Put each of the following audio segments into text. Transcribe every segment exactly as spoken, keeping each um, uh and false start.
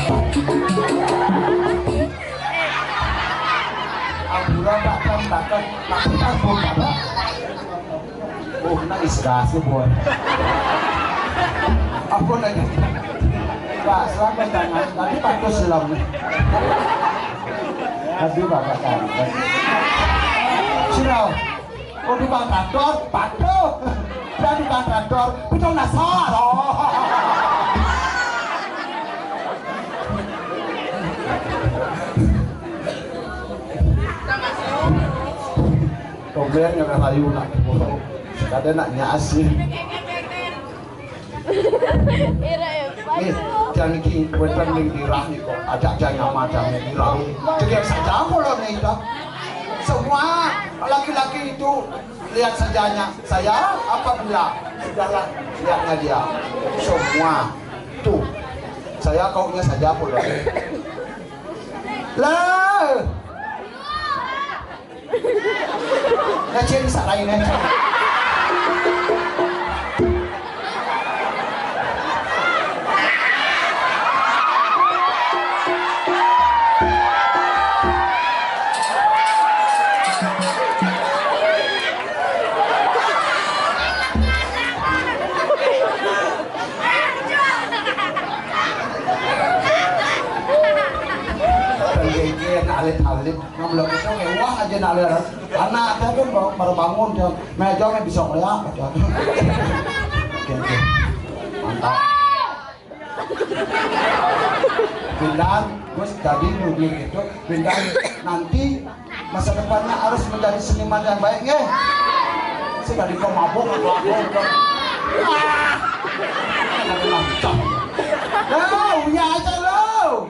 Ampura, Pak, kan, Pak, kan, Pak, kan, Pak, kan. Oh, nangis gas ya, boy. Apa lagi? Pak, selamat tangan. Tadi bagus silam. Aduh, Bapak, kan. Sudah. Oh, tukang traktor, patuh. Dia tukang traktor, betul nasar. Oh. Tombén yang rayu nak. Kadang nak nyasih. Ira, eh, nih, jangan ki wetan ning dirah nih kok. Ajak jangan sama jangan dirah. Jadi saja kalau nih dah. Semua laki-laki itu lihat sajanya. Saya apabila sudahlah lihatnya dia. Semua tuh. Saya kaunya saja kalau. Lah. Kecil bisa lain, eh. Penggigit, alit-alit. Ngambil kita mewah aja nak lihat. Anak saya pun baru, baru bangun dia. Meja bisa melihat. Oke, oke. Mantap. Pindahan, terus jadi nunggu gitu. Pindahan nanti masa depannya harus menjadi seniman yang baik, nggih. Sudah di mabuk atau apa, udah. Ah! Ada macam. Nah, uya aja lo.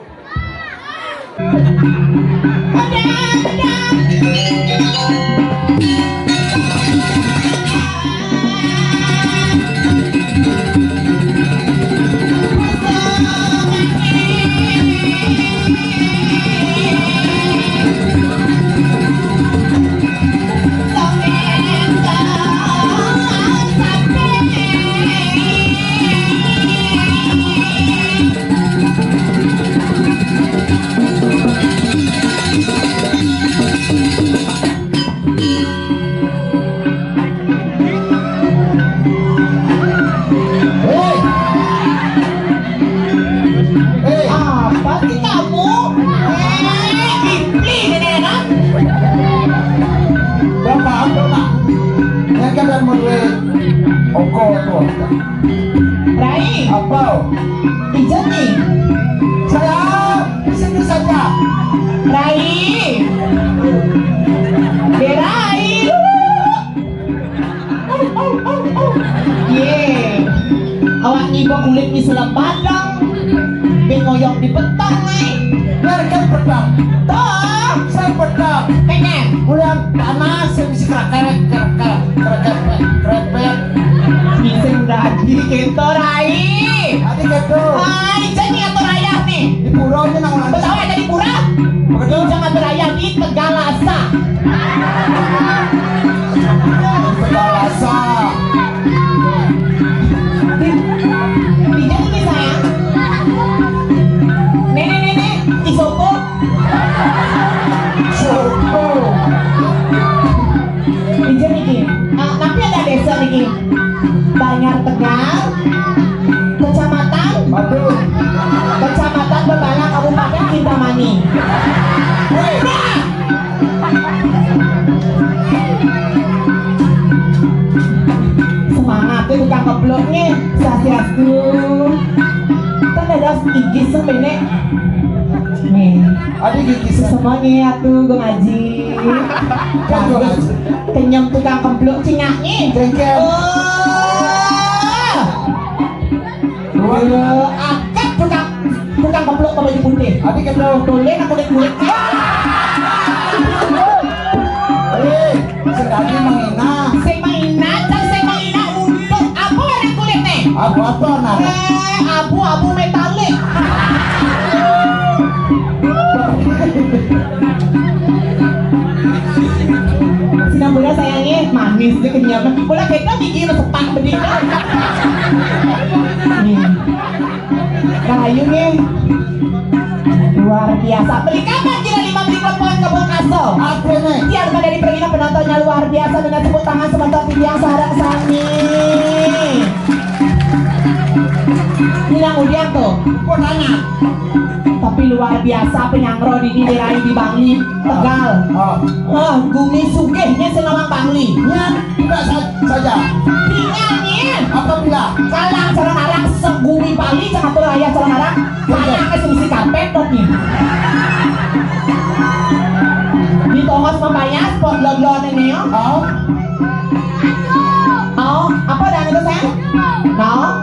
Hei! Hei! Apa sih kamu? Eh, Kipli ini, kan? Bapak, apa, Pak? Yang kadang mulai ongkol tuh. Rai. Apa? Ijen nih. Saya di sini saja. Rai. Berai. Ye. Awak ngiba kulit ni selem badang. Bin ngoyong di petang, ai. Biarkan petang. Toh. Saya petang. Pengen. Mulai panas, saya bisa kerak-kerek, kerak-kerek, kerak-kerek, kerepet. Bisa udah di ketor, ai. Adi ketor. Ai, jadi atur ayah nih. Di pura ni nak orang. Betul, jadi pura. Betul. Jangan berayah di Tegalasa. Tegalasa. Di, di jadi ni, sayang. Nenek, nenek, di sopo. Sopo. Di jadi ni. Ah, tapi ada desa ni. Banjar Tegal, Kecamatan, aduh. Kecamatan Bebala, Kabupaten Kintamani. Woi. Semangat tuh tukang kebloknya, swastiastu. Kan ada igis sebenarnya. Nih. Ada gigi semuanya tuh, gue ngaji. Kan gue ngaji. Kenyem tukang kemplung cingaknya. Jengkel. Oh. Dua. Akad tukang, tukang kemplung sama baju putih. Adi kemplung. Tulen aku deh kulit. Eh, sekali menghina. Sing menghina, dan sing menghina untuk apa warna kulitnya? Apa, apa, nah? Eh, abu-abu metalik. Sina bola sayangnya manis dia kenyam. Bola kita gigi resepak benih. Nih. Rahayu nih. Biasa beli kapan kira lima beli telepon ke Bengkaso. Apa nih? Tiar pada di perginan penontonnya luar biasa dengan tepuk tangan sebentar di biasa ada sami. Ini yang udian tuh. Kok tanya? Tapi luar biasa penyangro di ini rai di Bangli, Tegal. Ah. Wah, gumi sugihnya senawang Bangli. Nya, tidak sa- saja. Tinggal nih. Apabila kalang calon arang segumi Bali, catur raya calon arang, tanah ke semisi karpet kok nih. Di tongos membayar spot lon-lon ini ya. Ah. Oh, apa dan itu saya? Nah,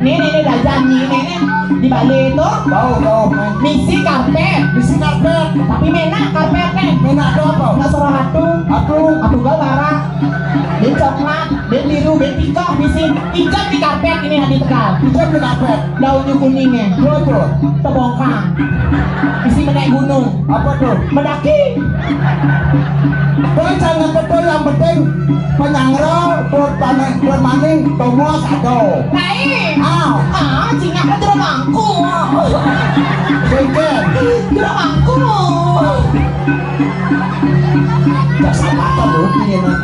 nih, nih, nih, jajan nih, nih, nih. Di Bali itu tahu, tahu, men. Misi karpet. Misi karpet. Tapi menak karpet, nih. Menak itu apa? Nggak salah atu. Atu. Atu gak bara. Dia coklat, dia biru, dia tikah, misi. Hijau di karpet ini yang di Tegal. Hijau di karpet. Daunnya kuningnya. Betul. Tebongkang. Isi menaik gunung. Apa tuh? Mendaki. Pokoknya jangan betul, yang penting penyangro, perut panen, perut maning, tomos, aduh. Lain. Ah. Ah, cingak ke jero mangku. Bengkel. Jero mangku. Dasar mata lu ini, nah.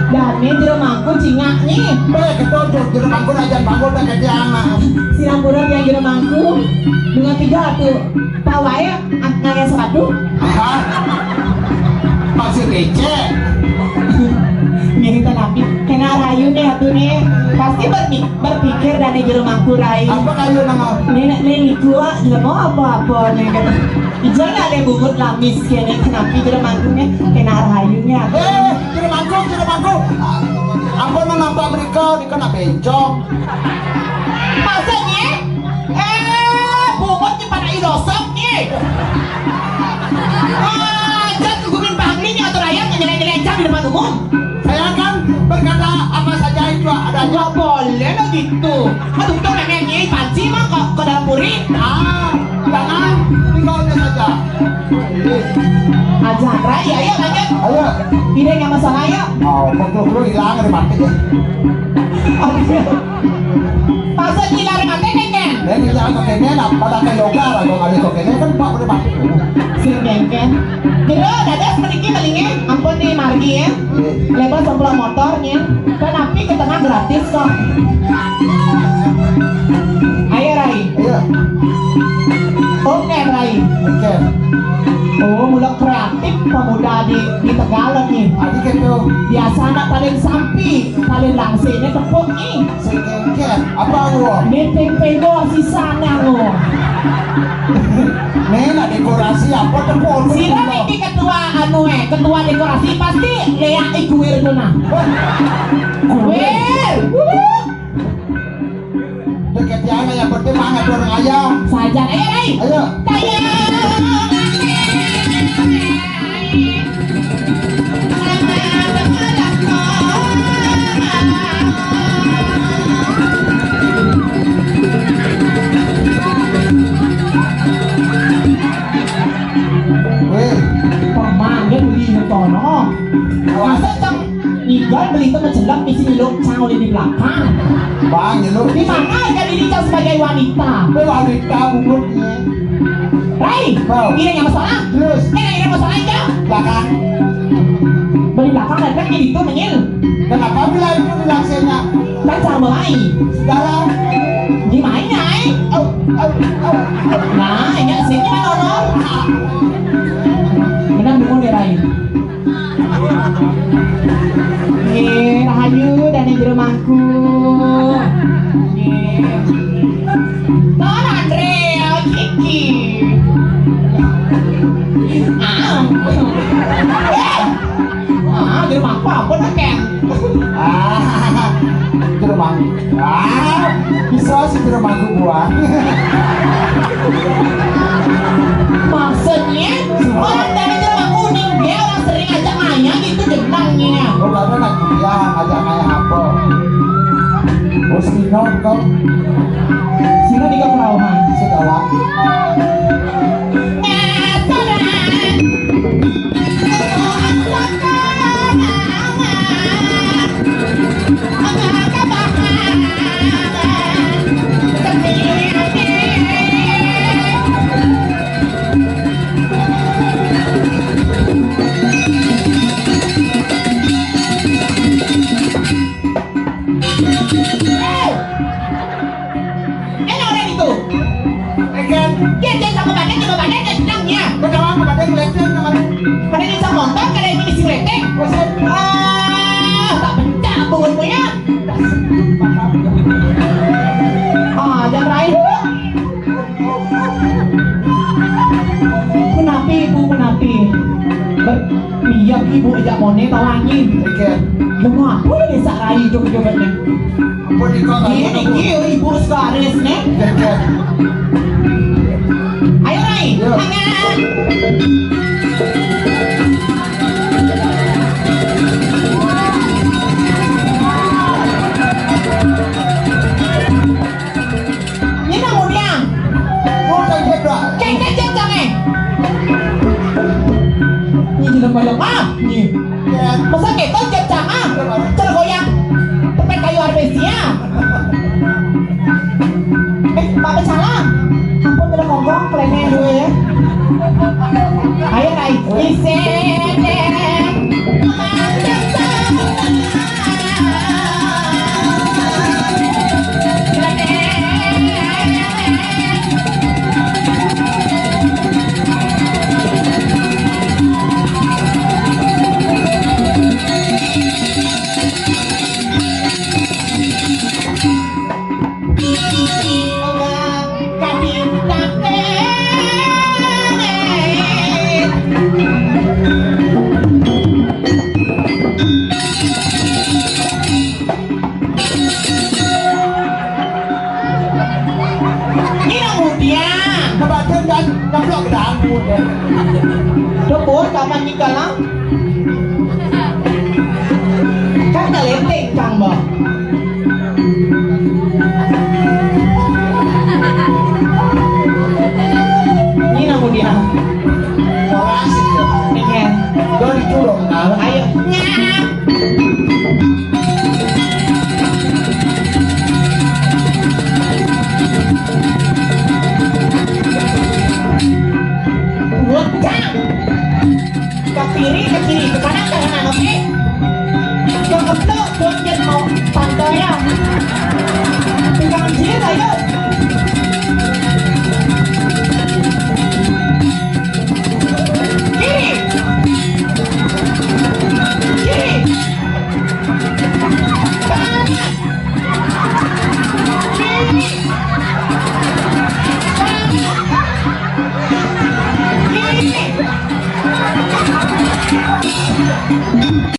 Dane jero mangku cingak nih. Beh, ketonjok jero mangku, rajan mangku, tak kerja anak. Siram burung yang jero mangku. Dengan tiga tuh. Pawai ngayah sepatu. Hah? Maksud becek? Mirip tapi kena rayu nih atuh nih. Pasti bermi- berpikir dari jero mangku rai. Apa kayu nama? Nenek nenek gua jelema apa-apa nih kata. Ijo lah ada bungut lamis kene kenapi jero mangku nih kena rayu nih atuh. Eh, jero mangku, jero mangku. Apa nampak mereka dikena bencong? Maksudnya? Eh, bungut di pada idosok nih. Ah, jan kegumin Bangli nih atau rakyat nyelek-nyelek di depan umum. Saya kan berkata apa saja itu adanya. Nggak boleh lo gitu. Aduh, tuh nenek nih panci mah ke, ke dalam puri. Ah, jangan, tinggalnya saja. Aja, Rai, ayo lanjut. Ayo. Ini yang masalah, ayo. Oh, pukul hilang dari mati deh. Aduh. Masa gila ada mati, Ken? Dan ini jangan pakai nen, apa pakai yoga lah, kalau ada pakai nen kan Pak udah mati. Si Ken, Ken. Jero, dadas meniki malingnya, ampun nih margi ya. Lebar sepuluh motornya, kan api ke tengah gratis kok. Ayo, Rai. Iya. Oke, Rai. Oke. Oh, mula kreatif pemuda di, di Tegalan nih. Adi gitu. Biasa anak paling sampi, paling langsingnya tepuk nih. Sing kengken, apa lu? Meeting pego si sana lu. Nena dekorasi apa tepuk? Sira niki ketua anu eh, ketua dekorasi pasti leak ikuir tuh nah. Kuir. Kuir. Wuh. Deket ya, yang penting mangan orang ayam. Saja, ayo, Rai. Ayo. Kaya. Weh, pamangge beli nonton, oh. Masa cang Igal beli itu mencelok, isi nyeluk cang oleh di belakang. Bang, nyeluk. Di mana jadi dicap sebagai wanita? Itu wanita, bungut. Rai, ini yang masalah. Terus? Eh, ini yang masalah aja. Belakang. Beli belakang dan kan itu menyil. Kenapa bilang itu bilang saya? Kan sama lain. Dalam. Di mana, eh? Oh, oh, oh. Nah, ini sini mana orang? Menang dulu deh, Rai. Nggih, rahayu dane jero mangku. Nggih. Ton Andre, Kiki. Ah. Eh. Ah, jero mangku apa to, Ken? Ah, jero mangku. Ah, bisa sih jero mangku gua. Maksudnya, orang dari jero mangku ning dia orang sering ajak ngayah gitu jenengnya. Oh, karena anak kuliah ajak ngayah apa? Oh, Sino kok. Sino di Kaperauhan. Sedawa. Kan kada ini isi letek. Ah, tak pencak bungut punya. Ah, jangan lain. Kunapi ibu, kunapi? Ber-, iya ibu ajak mone tawangi. Oke. Lemu apa ni sak rai joget-joget ni? Apa ni kau? Iya, iya, ibu segaris ni. Oke. Ayo, Rai. Iya. Tangan. Ni nang mudiang. Cek, cek, cek, cek, eh. Ni jelema lemah. Ni. Masa kita cek cang, ah. Cara goyang. Tepet kayu arbesia. Eh, Pak Pecalang. Ampun, udah kongkong, kelennya dulu ya. Ayo, Rai. Isene. Ni nang mudiang. Kebatin kan nyeblok ke dalam mulut. Tuh, Pur, kapan nikah lah? Kan kalenteng, Kang, bah. Ni nang mudiang. Orasi. Iya. Dari turun, ayo. Bocah. Ke kiri, ke kiri, ke kanan, ke kanan, oke? Ke keblok, buat dia mau pantai ya. Pegang jilid, ayo. Kiri. Kiri. Kanan. Kiri. Kanan. Kiri.